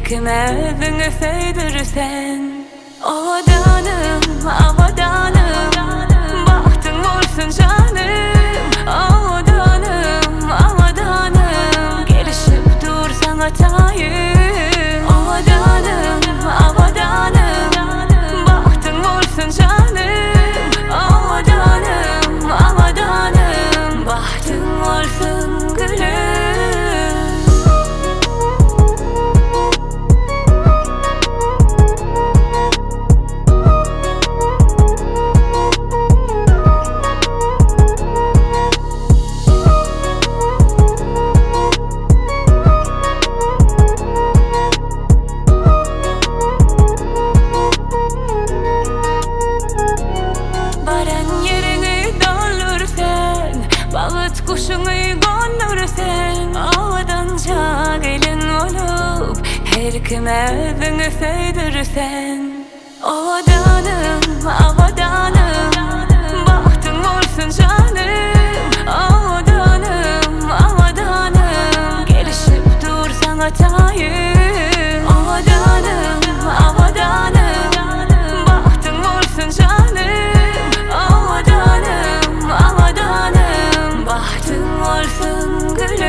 kime özüňi söýdür sen. Owaдаnym, abadanym, Bagtyň bolsun janym. Owaдаnym, abadanym, Gelişip dur saňa taýyn. Owaдаnym, abadanym, Bagtyň bolsun janym. Owaдаnym, abadanym, Bagtyň bolsun gülüm. Baran ýeriňi doldur sen, Bagt guşuňy gondur sen. Owadanja gelin bolup, Her kime özüňi söýdür sen. Owaдаnym, abadanym, Bagtyň bolsun janym. Owaдаnym, abadanym, Gelişip dur saňa taýyn. Owaдаnym, abadanym, Bagtyň bolsun janym. Owaдаnym, abadanym, Bagtyň bolsun gülüm.